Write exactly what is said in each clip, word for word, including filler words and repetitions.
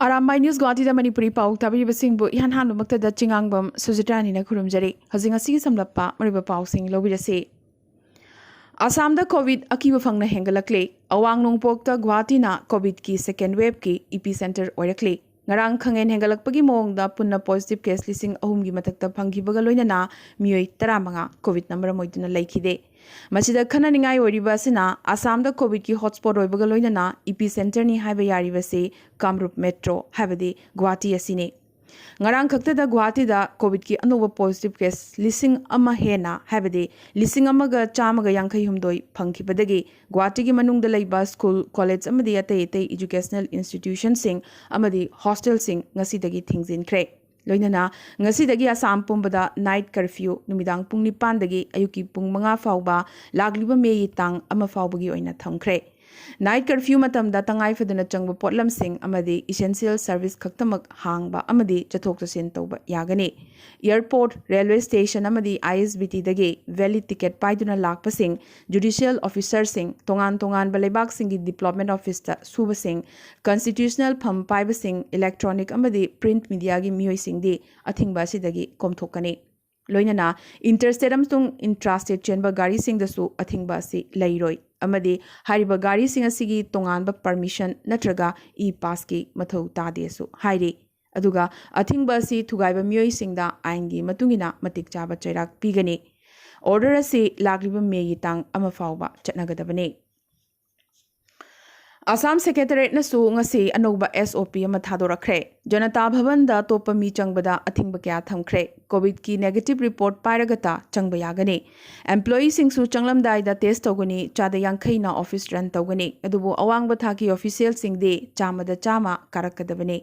Arambai news ꯒꯨꯋꯥꯍꯥꯇꯤꯗ Manipuri ꯄꯥꯎ ꯇꯥꯕꯤꯔꯤꯕꯁꯤꯡꯕꯨ ꯏꯍꯥꯟ ꯍꯥꯟꯕꯃꯛꯇꯗ ꯆꯤꯉꯥꯡꯕꯝ ꯁꯨꯖꯤꯇ꯭ꯔꯥꯅꯤꯅ ꯈꯨꯔꯨꯝꯖꯔꯤ꯫ ꯍꯧꯖꯤꯛ ꯉꯁꯤꯒꯤ ꯁꯝꯂꯞꯄ ꯃꯔꯨꯑꯣꯏꯕ ꯄꯥꯎꯁꯤꯡ ꯂꯧꯕꯤꯔꯁꯤ꯫ ꯑꯁꯥꯝꯗ ꯀꯣꯚꯤꯗ ꯑꯀꯤꯕ ꯐꯪꯅ ꯍꯦꯟꯒꯠꯂꯛꯂꯤ꯫ ꯑꯋꯥꯡ ꯅꯣꯡꯄꯣꯛꯇ ꯒꯨꯋꯥꯍꯥꯇꯤꯅ ꯀꯣꯚꯤꯗꯀꯤ ꯁꯦꯀꯦꯟ ꯋꯦꯕꯀꯤ ꯏꯄꯤ ꯁꯦꯟꯇꯔ ꯑꯣꯏꯔꯛꯂꯤ꯫ ꯉꯔꯥꯡ ꯈꯪꯍꯦꯟ ꯍꯦꯟꯒꯠꯂꯛꯄꯒꯤ ꯃꯑꯣꯡꯗ ꯄꯨꯟꯅ ꯄꯣꯖꯤꯇꯤꯚ ꯀꯦꯁ ꯂꯤꯁꯤꯡ ꯑꯍꯨꯝꯒꯤ ꯃꯊꯛꯇ ꯐꯪꯈꯤꯕꯒ ꯂꯣꯏꯅꯅ ꯃꯤꯑꯣꯏ ꯇꯔꯥꯃꯉꯥ ꯀꯣꯚꯤꯗꯅ ꯃꯔꯝ ꯑꯣꯏꯗꯨꯅ ꯂꯩꯈꯤꯗꯦ꯫ ꯃꯁꯤꯗ ꯈꯟꯅꯅꯤꯡꯉꯥꯏ ꯑꯣꯏꯔꯤꯕ ꯑꯁꯤꯅ ꯑꯁꯥꯝꯗ ꯀꯣꯚꯤꯗꯀꯤ ꯍꯣꯠꯁ꯭ꯄꯣꯠ ꯑꯣꯏꯕꯒ ꯂꯣꯏꯅꯅ ꯏꯄꯤ ꯁꯦꯟꯇꯔꯅꯤ ꯍꯥꯏꯕ ꯌꯥꯔꯤꯕꯁꯤ ꯀꯥꯝꯔꯨꯞ ꯃꯦꯇ꯭ꯔꯣ ꯍꯥꯏꯕꯗꯤ ꯒꯨꯋꯥꯍꯥꯇꯤ ꯑꯁꯤꯅꯤ꯫ ꯉꯔꯥꯡ ꯈꯛꯇꯗ ꯒꯨꯋꯥꯍꯥꯇꯤꯗ ꯀꯣꯚꯤꯗꯀꯤ ꯑꯅꯧꯕ ꯄꯣꯖꯤꯇꯤꯚ ꯀꯦꯁ ꯂꯤꯁꯤꯡ ꯑꯃ ꯍꯦꯟꯅ ꯍꯥꯏꯕꯗꯤ ꯂꯤꯁꯤꯡ ꯑꯃꯒ ꯆꯥꯝꯃꯒ ꯌꯥꯡꯈꯩ ꯍꯨꯝꯗꯣꯏ ꯐꯪꯈꯤꯕꯗꯒꯤ ꯒꯨꯋꯥꯍꯥꯇꯤꯒꯤ ꯃꯅꯨꯡꯗ ꯂꯩꯕ ꯁ꯭ꯀꯨꯜ, ꯀꯣꯂꯦꯖ ꯑꯃꯗꯤ ꯑꯇꯩ ꯑꯇꯩ ꯏꯖꯨꯀꯦꯁꯅꯦꯜ ꯏꯟꯁꯇꯤꯇ꯭ꯌꯨꯁꯟꯁꯤꯡ ꯑꯃꯗꯤ ꯍꯣꯁꯇꯦꯜꯁꯤꯡ ꯉꯁꯤꯗꯒꯤ ꯊꯤꯡꯖꯤꯟꯈ꯭ꯔꯦ꯫ ꯂꯣꯏꯅꯅ ꯉꯁꯤꯗꯒꯤ ꯑꯁꯥꯝ ꯄꯨꯝꯕꯗ ꯅꯥꯏꯠ ꯀꯔꯐ꯭ꯌꯨ ꯅꯨꯃꯤꯗꯥꯡ ꯄꯨꯡ ꯅꯤꯄꯥꯟꯗꯒꯤ ꯑꯌꯨꯛꯀꯤ ꯄꯨꯡ ꯃꯉꯥ ꯐꯥꯎꯕ ꯂꯥꯛꯂꯤꯕ ꯃꯦꯒꯤ ꯇꯥꯡ ꯑꯃ ꯐꯥꯎꯕꯒꯤ ꯑꯣꯏꯅ ꯊꯝꯈ꯭ꯔꯦ꯫ ꯅꯥꯏꯠ ꯀꯔꯐ꯭ꯌꯨ ꯃꯇꯝꯗ ꯇꯉꯥꯏ ꯐꯗꯅ ꯆꯪꯕ ꯄꯣꯠꯂꯝꯁꯤꯡ ꯑꯃꯗꯤ ꯏꯁꯦꯟꯁꯤꯌꯦꯜ ꯁꯔꯚꯤꯁ ꯈꯛꯇꯃꯛ ꯍꯥꯡꯕ ꯑꯃꯗꯤ ꯆꯠꯊꯣꯛ ꯆꯠꯁꯤꯟ ꯇꯧꯕ ꯌꯥꯒꯅꯤ꯫ ꯑꯦꯌꯔꯄꯣꯔꯠ, ꯔꯦꯜꯋꯦ ꯁ꯭ꯇꯦꯁꯟ ꯑꯃꯗꯤ ꯑꯥꯏ ꯑꯦꯁ ꯕꯤ ꯇꯤꯗꯒꯤ ꯚꯦꯂꯤꯗ ꯇꯤꯀꯦꯠ ꯄꯥꯏꯗꯨꯅ ꯂꯥꯛꯄꯁꯤꯡ, ꯖꯨꯗꯤꯁꯤꯌꯦꯜ ꯑꯣꯐꯤꯁꯔꯁꯤꯡ, ꯇꯣꯉꯥꯟ ꯇꯣꯉꯥꯟꯕ ꯂꯩꯕꯥꯛꯁꯤꯡꯒꯤ ꯗꯤꯄ꯭ꯂꯣꯃꯦꯠ ꯑꯣꯐꯤꯁꯇ ꯁꯨꯕꯁꯤꯡ, ꯀꯟꯁꯇꯤꯇ꯭ꯌꯨꯁꯅꯦꯜ ꯐꯝ ꯄꯥꯏꯕꯁꯤꯡ, ꯏꯂꯦꯛꯇ꯭ꯔꯣꯅꯤꯛ ꯑꯃꯗꯤ ꯄ꯭ꯔꯤꯟꯠ ꯃꯤꯗꯤꯌꯥꯒꯤ ꯃꯤꯑꯣꯏꯁꯤꯡꯗꯤ ꯑꯊꯤꯡꯕ ꯑꯁꯤꯗꯒꯤ ꯀꯣꯝꯊꯣꯛꯀꯅꯤ꯫ ꯂꯣꯏꯅꯅ ꯏꯟꯇꯔꯁ꯭ꯇꯦꯠ ꯑꯃꯁꯨꯡ ꯏꯟꯇ꯭ꯔꯥꯁ꯭ꯇꯦꯠ ꯆꯦꯟꯕ ꯒꯥꯔꯤꯁꯤꯡꯗꯁꯨ ꯑꯊꯤꯡꯕ ꯑꯁꯤ ꯂꯩꯔꯣꯏ ꯑꯃꯗꯤ ꯍꯥꯏꯔꯤꯕ ꯒꯥꯔꯤꯁꯤꯡ ꯑꯁꯤꯒꯤ ꯇꯣꯉꯥꯟꯕ ꯄꯔꯃꯤꯁꯟ ꯅꯠꯇ꯭ꯔꯒ ꯏ ꯄꯥꯁꯀꯤ ꯃꯊꯧ ꯇꯥꯗꯦꯁꯨ ꯍꯥꯏꯔꯤ꯫ ꯑꯗꯨꯒ ꯑꯊꯤꯡꯕ ꯑꯁꯤ ꯊꯨꯒꯥꯏꯕ ꯃꯤꯑꯣꯏꯁꯤꯡꯗ ꯑꯥꯏꯟꯒꯤ ꯃꯇꯨꯡ ꯏꯟꯅ ꯃꯇꯤꯛ ꯆꯥꯕ ꯆꯩꯔꯥꯛ ꯄꯤꯒꯅꯤ꯫ ꯑꯣꯔꯗꯔ ꯑꯁꯤ ꯂꯥꯛꯂꯤꯕ ꯃꯦꯒꯤ ꯇꯥꯡ ꯑꯃ ꯐꯥꯎꯕ ꯆꯠꯅꯒꯗꯕꯅꯤ꯫ ꯑꯁꯥꯝ ꯁꯦꯀ꯭ꯔꯦꯇꯦꯔꯤꯌꯦꯠꯅꯁꯨ ꯉꯁꯤ ꯑꯅꯧꯕ ꯑꯦꯁ ꯑꯣ ꯄꯤ ꯑꯃ ꯊꯥꯗꯣꯔꯛꯈ꯭ꯔꯦ꯫ ꯖꯅꯇꯥ ꯚꯕꯟꯗ ꯑꯇꯣꯞꯄ ꯃꯤ ꯆꯪꯕꯗ ꯑꯊꯤꯡꯕ ꯀꯌꯥ ꯊꯝꯈ꯭ꯔꯦ꯫ ꯀꯣꯚꯤꯗꯀꯤ ꯅꯦꯒꯦꯇꯤꯚ ꯔꯤꯄꯣꯔꯠ ꯄꯥꯏꯔꯒꯇ ꯆꯪꯕ ꯌꯥꯒꯅꯤ꯫ ꯑꯦꯝꯄ꯭ꯂꯣꯌꯤꯁꯤꯡꯁꯨ ꯆꯪꯂꯝꯗꯥꯏꯗ ꯇꯦꯁ ꯇꯧꯒꯅꯤ꯫ ꯆꯥꯗ ꯌꯥꯡꯈꯩꯅ ꯑꯣꯐꯤꯁ ꯔꯟ ꯇꯧꯒꯅꯤ꯫ ꯑꯗꯨꯕꯨ ꯑꯋꯥꯡꯕ ꯊꯥꯛꯀꯤ ꯑꯣꯐꯤꯁꯤꯌꯦꯜꯁꯤꯡꯗꯤ ꯆꯥꯝꯃꯗ ꯆꯥꯝꯃ ꯀꯥꯔꯛꯀꯗꯕꯅꯤ꯫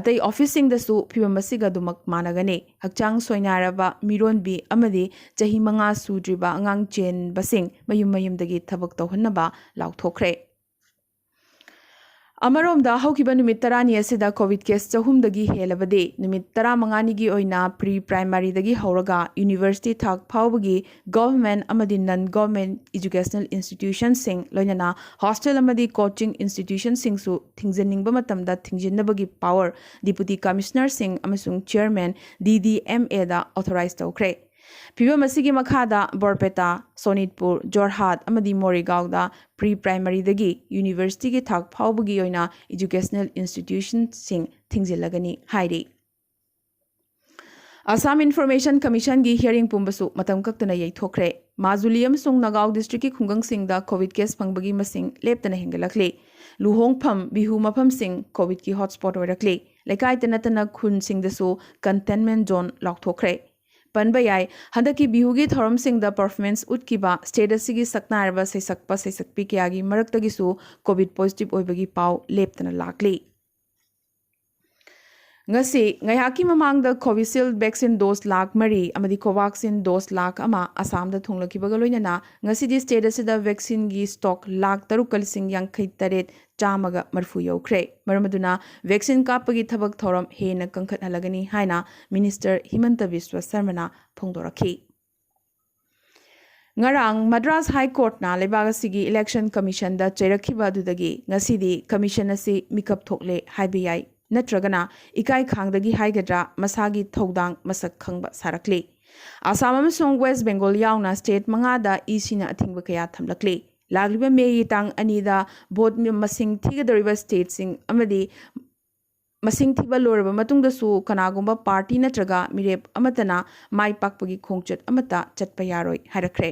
ꯑꯇꯩ ꯑꯣꯐꯤꯁꯁꯤꯡꯗꯁꯨ ꯐꯤꯚꯝ ꯑꯁꯤꯒ ꯑꯗꯨꯃꯛ ꯃꯥꯟꯅꯒꯅꯤ꯫ ꯍꯛꯆꯥꯡ ꯁꯣꯏꯅꯥꯏꯔꯕ, ꯃꯤꯔꯣꯟꯕꯤ ꯑꯃꯗꯤ ꯆꯍꯤ ꯃꯉꯥ ꯁꯨꯗ꯭ꯔꯤꯕ ꯑꯉꯥꯡ ꯆꯦꯟꯕꯁꯤꯡ ꯃꯌꯨꯝ ꯃꯌꯨꯝꯗꯒꯤ ꯊꯕꯛ ꯇꯧꯍꯟꯅꯕ ꯂꯥꯎꯊꯣꯛꯈ꯭ꯔꯦ꯫ ꯑꯃꯔꯣꯝꯗ, ꯍꯧꯈꯤꯕ ꯅꯨꯃꯤꯠ ꯇꯔꯥꯅꯤ ꯑꯁꯤꯗ COVID case ꯆꯍꯨꯝꯗꯒꯤ ꯍꯦꯜꯂꯕꯗꯤ, ꯅꯨꯃꯤꯠ ꯇꯔꯥꯃꯉꯥꯅꯤꯒꯤ ꯑꯣꯏꯅ pre primaryꯗꯒꯤ ꯍꯧꯔꯒ university ꯊꯥꯛ ꯐꯥꯎꯕꯒꯤ government ꯑꯃꯗꯤ non government educational institutionꯁꯤꯡ, ꯂꯣꯏꯅꯅ hostel ꯑꯃꯗꯤ coaching institutionꯁꯤꯡꯁꯨ ꯊꯤꯡꯖꯤꯟꯅꯤꯡꯕ ꯃꯇꯝꯗ ꯊꯤꯡꯖꯤꯟꯅꯕꯒꯤ power Deputy Commissionerꯁꯤꯡ ꯑꯃꯁꯨꯡ Chairman DDMAꯗ authorize ꯇꯧꯈ꯭ꯔꯦ꯫ ꯐꯤꯚꯝ ꯑꯁꯤꯒꯤ ꯃꯈꯥꯗ ꯕꯣꯔꯄꯦꯇꯥ, ꯁꯣꯅꯤꯠꯄꯨꯔ, ꯖꯣꯔꯍꯥꯠ ꯑꯃꯗꯤ ꯃꯣꯔꯤꯒꯥꯎꯗ pre primaryꯗꯒꯤ universityꯒꯤ ꯊꯥꯛ ꯐꯥꯎꯕꯒꯤ ꯑꯣꯏꯅ educational institutionꯁꯤꯡ ꯊꯤꯡꯖꯤꯜꯂꯒꯅꯤ ꯍꯥꯏꯔꯤ꯫ Assam Information Commissionꯒꯤ hearing ꯄꯨꯝꯕꯁꯨ ꯃꯇꯝ ꯀꯛꯇꯅ ꯌꯩꯊꯣꯛꯈ꯭ꯔꯦ꯫ ꯃꯥꯖꯨꯂꯤ ꯑꯃꯁꯨꯡ ꯅꯒꯥꯎ districtꯀꯤ ꯈꯨꯡꯒꯪꯁꯤꯡꯗ COVID case ꯐꯪꯕꯒꯤ ꯃꯁꯤꯡ ꯂꯦꯞꯇꯅ ꯍꯦꯟꯒꯠꯂꯛꯂꯤ꯫ ꯂꯨꯍꯣꯡꯐꯝ, ꯕꯤꯍꯨ ꯃꯐꯝꯁꯤꯡ COVIDꯀꯤ hotspot ꯑꯣꯏꯔꯛꯂꯤ꯫ ꯂꯩꯀꯥꯏꯇ ꯅꯠꯇꯅ ꯈꯨꯟꯁꯤꯡꯗꯁꯨ containment zone ꯂꯥꯎꯊꯣꯛꯈ꯭ꯔꯦ꯫ ꯄꯟꯕ ꯌꯥꯏ, ꯍꯟꯗꯛꯀꯤ ꯕꯤꯍꯨꯒꯤ ꯊꯧꯔꯝꯁꯤꯡꯗ performance ꯎꯠꯈꯤꯕ state ꯑꯁꯤꯒꯤ ꯁꯛꯅꯥꯏꯔꯕ ꯁꯩꯁꯛꯄ ꯁꯩꯁꯛꯄꯤ ꯀꯌꯥꯒꯤ ꯃꯔꯛꯇꯒꯤꯁꯨ COVID positive ꯑꯣꯏꯕꯒꯤ ꯄꯥꯎ ꯂꯦꯞꯇꯅ ꯂꯥꯛꯂꯤ꯫ ꯉꯁꯤ ꯉꯥꯏꯍꯥꯛꯀꯤ ꯃꯃꯥꯡꯗ Covishield vaccine dose ꯂꯥꯈ ꯃꯔꯤ ꯑꯃꯗꯤ Covaxin dose ꯂꯥꯈ ꯑꯃ ꯑꯁꯥꯝꯗ ꯊꯨꯡꯂꯈꯤꯕꯒ ꯂꯣꯏꯅꯅ ꯉꯁꯤꯗꯤ state ꯑꯁꯤꯗ vaccineꯒꯤ stock ꯂꯥꯈ ꯇꯔꯨꯛꯀ ꯂꯤꯁꯤꯡ ꯌꯥꯡꯈꯩ ꯇꯔꯦꯠ ꯆꯥꯝꯃꯒ ꯃꯔꯤꯐꯨ ꯌꯧꯈ꯭ꯔꯦ꯫ ꯃꯔꯝ ꯑꯗꯨꯅ vaccine ꯀꯥꯞꯄꯒꯤ ꯊꯕꯛ ꯊꯧꯔꯝ ꯍꯦꯟꯅ ꯀꯟꯈꯠꯍꯜꯂꯒꯅꯤ ꯍꯥꯏꯅ Minister ꯍꯤꯃꯟꯇ ꯕꯤꯁ꯭ꯋ ꯁꯔꯃꯅ ꯐꯣꯡꯗꯣꯔꯛꯈꯤ꯫ ꯉꯔꯥꯡ ꯃꯗ꯭ꯔꯥꯁ High Courtꯅ ꯂꯩꯕꯥꯛ ꯑꯁꯤꯒꯤ Election Commissionꯗ ꯆꯩꯔꯛꯈꯤꯕ ꯑꯗꯨꯗꯒꯤ ꯉꯁꯤꯗꯤ commission ꯑꯁꯤ ꯃꯤꯀꯞ ꯊꯣꯛꯂꯦ ꯍꯥꯏꯕ ꯌꯥꯏ, ꯅꯠꯇ꯭ꯔꯒꯅ ꯏꯀꯥꯏ ꯈꯥꯡꯗꯒꯤ ꯍꯥꯏꯒꯗ꯭ꯔꯥ, ꯃꯁꯥꯒꯤ ꯊꯧꯗꯥꯡ ꯃꯁꯛ ꯈꯪꯕ ꯁꯥꯔꯛꯂꯤ꯫ ꯑꯁꯥꯝ ꯑꯃꯁꯨꯡ West Bengal ꯌꯥꯎꯅ state ꯃꯉꯥꯗ ECꯅ ꯑꯊꯤꯡꯕ ꯀꯌꯥ ꯊꯝꯂꯛꯂꯤ꯫ ꯂꯥꯛꯂꯤꯕ Mayꯒꯤ ꯇꯥꯡ ꯑꯅꯤꯗ vote ꯃꯁꯤꯡ ꯊꯤꯒꯗꯧꯔꯤꯕ stateꯁꯤꯡ ꯑꯃꯗꯤ ꯃꯁꯤꯡ ꯊꯤꯕ ꯂꯣꯏꯔꯕ ꯃꯇꯨꯡꯗꯁꯨ ꯀꯅꯥꯒꯨꯝꯕ party ꯅꯠꯇ꯭ꯔꯒ ꯃꯤꯔꯦꯞ ꯑꯃꯠꯇꯅ ꯃꯥꯏ ꯄꯥꯛꯄꯒꯤ ꯈꯣꯡꯆꯠ ꯑꯃꯠꯇ ꯆꯠꯄ ꯌꯥꯔꯣꯏ ꯍꯥꯏꯔꯛꯈ꯭ꯔꯦ꯫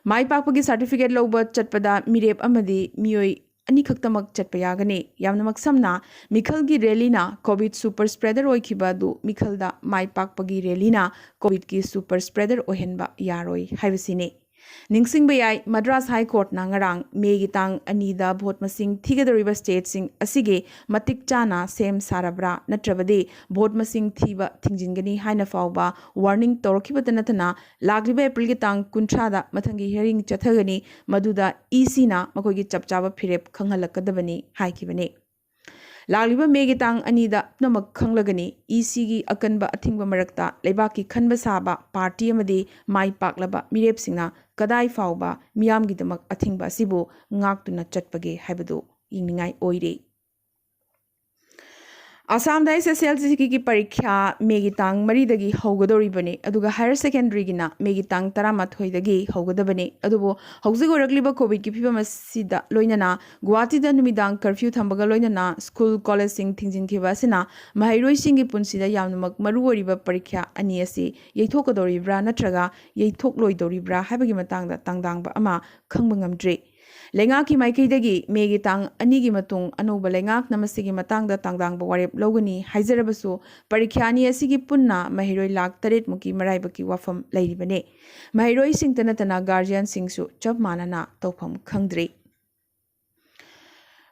ꯃꯥꯏ ꯄꯥꯛꯄꯒꯤ certificate ꯂꯧꯕ ꯆꯠꯄꯗ ꯃꯤꯔꯦꯞ ꯑꯃꯗꯤ ꯃꯤꯑꯣꯏ ꯑꯅꯤꯈꯛꯇꯃꯛ ꯆꯠꯄ ꯌꯥꯒꯅꯤ꯫ ꯌꯥꯝꯅꯃꯛ ꯁꯝꯅ, ꯃꯤꯈꯜꯒꯤ rallyꯅ COVID super spreader ꯑꯣꯏꯈꯤꯕ ꯑꯗꯨ ꯃꯤꯈꯜꯗ ꯃꯥꯏ ꯄꯥꯛꯄꯒꯤ rallyꯅ COVIDꯀꯤ super spreader ꯑꯣꯏꯍꯟꯕ ꯌꯥꯔꯣꯏ ꯍꯥꯏꯕꯁꯤꯅꯤ꯫ ꯅꯤꯡꯁꯤꯡꯕ ꯌꯥꯏ, ꯃꯗ꯭ꯔꯥꯁ ꯍꯥꯏ ꯀꯣꯔꯠꯅ ꯉꯔꯥꯡ ꯃꯦꯒꯤ ꯇꯥꯡ ꯑꯅꯤꯗ ꯚꯣꯠ ꯃꯁꯤꯡ ꯊꯤꯒꯗꯧꯔꯤꯕ ꯁ꯭ꯇꯦꯠꯁꯤꯡ ꯑꯁꯤꯒꯤ ꯃꯇꯤꯛ ꯆꯥꯅ ꯁꯦꯝ ꯁꯥꯔꯕ꯭ꯔꯥ ꯅꯠꯇ꯭ꯔꯕꯗꯤ ꯚꯣꯠ ꯃꯁꯤꯡ ꯊꯤꯕ ꯊꯤꯡꯖꯤꯟꯒꯅꯤ ꯍꯥꯏꯅ ꯐꯥꯎꯕ ꯋꯥꯔꯅꯤꯡ ꯇꯧꯔꯛꯈꯤꯕꯇ ꯅꯠꯇꯅ, ꯂꯥꯛꯂꯤꯕ ꯑꯦꯄ꯭ꯔꯤꯜꯒꯤ ꯇꯥꯡ ꯀꯨꯟꯊ꯭ꯔꯥꯗ ꯃꯊꯪꯒꯤ ꯍꯤꯌꯥꯔꯤꯡ ꯆꯠꯊꯒꯅꯤ, ꯃꯗꯨꯗ ꯏ ꯁꯤꯅ ꯃꯈꯣꯏꯒꯤ ꯆꯞ ꯆꯥꯕ ꯐꯤꯔꯦꯞ ꯈꯪꯍꯜꯂꯛꯀꯗꯕꯅꯤ ꯍꯥꯏꯈꯤꯕꯅꯤ꯫ ꯂꯥꯛꯂꯤꯕ ꯃꯦꯒꯤ ꯇꯥꯡ ꯑꯅꯤꯗ ꯄꯨꯝꯅꯃꯛ ꯈꯪꯂꯒꯅꯤ꯫ ꯏ ꯁꯤꯒꯤ ꯑꯀꯟꯕ ꯑꯊꯤꯡꯕ ꯃꯔꯛꯇ ꯂꯩꯕꯥꯛꯀꯤ ꯈꯟꯕ ꯁꯥꯕ ꯄꯥꯔꯇꯤ ꯑꯃꯗꯤ ꯃꯥꯏ ꯄꯥꯛꯂꯕ ꯃꯤꯔꯦꯞꯁꯤꯡꯅ ꯀꯗꯥꯏ ꯐꯥꯎꯕ ꯃꯤꯌꯥꯝꯒꯤꯗꯃꯛ ꯑꯊꯤꯡꯕ ꯑꯁꯤꯕꯨ ꯉꯥꯛꯇꯨꯅ ꯆꯠꯄꯒꯦ ꯍꯥꯏꯕꯗꯨ ꯌꯦꯡꯅꯤꯡꯉꯥꯏ ꯑꯣꯏꯔꯤ꯫ ꯑꯁꯥꯝꯗ ꯑꯦꯁ ꯑꯦꯁ ꯑꯦꯜ ꯁꯤꯒꯤ ꯄꯔꯤꯈ꯭ꯌꯥ ꯃꯦꯒꯤ ꯇꯥꯡ ꯃꯔꯤꯗꯒꯤ ꯍꯧꯒꯗꯧꯔꯤꯕꯅꯤ, ꯑꯗꯨꯒ ꯍꯥꯌꯔ ꯁꯦꯀꯦꯟꯗꯔꯤꯒꯤꯅ ꯃꯦꯒꯤ ꯇꯥꯡ ꯇꯔꯥꯃꯥꯊꯣꯏꯗꯒꯤ ꯍꯧꯒꯗꯕꯅꯤ꯫ ꯑꯗꯨꯕꯨ ꯍꯧꯖꯤꯛ ꯑꯣꯏꯔꯛꯂꯤꯕ ꯀꯣꯚꯤꯗꯀꯤ ꯐꯤꯕꯝ ꯑꯁꯤꯗ ꯂꯣꯏꯅꯅ ꯒꯨꯋꯥꯍꯥꯇꯤꯗ ꯅꯨꯃꯤꯗꯥꯡ ꯀꯔꯐ꯭ꯌꯨ ꯊꯝꯕꯒ ꯂꯣꯏꯅꯅ ꯁ꯭ꯀꯨꯜ ꯀꯣꯂꯦꯖꯁꯤꯡ ꯊꯤꯡꯖꯤꯟꯈꯤꯕ ꯑꯁꯤꯅ ꯃꯍꯩꯔꯣꯏꯁꯤꯡꯒꯤ ꯄꯨꯟꯁꯤꯗ ꯌꯥꯝꯅꯃꯛ ꯃꯔꯨ ꯑꯣꯏꯔꯤꯕ ꯄꯔꯤꯈ꯭ꯌꯥ ꯑꯅꯤ ꯑꯁꯤ ꯌꯩꯊꯣꯛꯀꯗꯧꯔꯤꯕ꯭ꯔꯥ ꯅꯠꯇ꯭ꯔꯒ ꯌꯩꯊꯣꯛꯂꯣꯏꯗꯧꯔꯤꯕ꯭ꯔꯥ ꯍꯥꯏꯕꯒꯤ ꯃꯇꯥꯡꯗ ꯇꯥꯡꯗꯥꯡꯕ ꯑꯃ ꯈꯪꯕ ꯉꯝꯗ꯭ꯔꯤ꯫ ꯂꯩꯉꯥꯛꯀꯤ ꯃꯥꯏꯀꯩꯗꯒꯤ ꯃꯦꯒꯤ ꯇꯥꯡ ꯑꯅꯤꯒꯤ ꯃꯇꯨꯡ ꯑꯅꯧꯕ ꯂꯩꯉꯥꯛꯅ ꯃꯁꯤꯒꯤ ꯃꯇꯥꯡꯗ ꯇꯥꯡꯗꯥꯡꯕ ꯋꯥꯔꯦꯞ ꯂꯧꯒꯅꯤ ꯍꯥꯏꯖꯔꯕꯁꯨ, ꯄꯔꯤꯈ꯭ꯌꯥ ꯑꯅꯤ ꯑꯁꯤꯒꯤ ꯄꯨꯟꯅ ꯃꯍꯩꯔꯣꯏ ꯂꯥꯈ ꯇꯔꯦꯠ ꯃꯨꯛꯀꯤ ꯃꯔꯥꯏꯕꯛꯀꯤ ꯋꯥꯐꯝ ꯂꯩꯔꯤꯕꯅꯤ꯫ ꯃꯍꯩꯔꯣꯏꯁꯤꯡꯇ ꯅꯠꯇꯅ ꯒꯥꯔꯖꯤꯌꯥꯟꯁꯤꯡꯁꯨ ꯆꯞ ꯃꯥꯟꯅꯅ ꯇꯧꯐꯝ ꯈꯪꯗ꯭ꯔꯤ꯫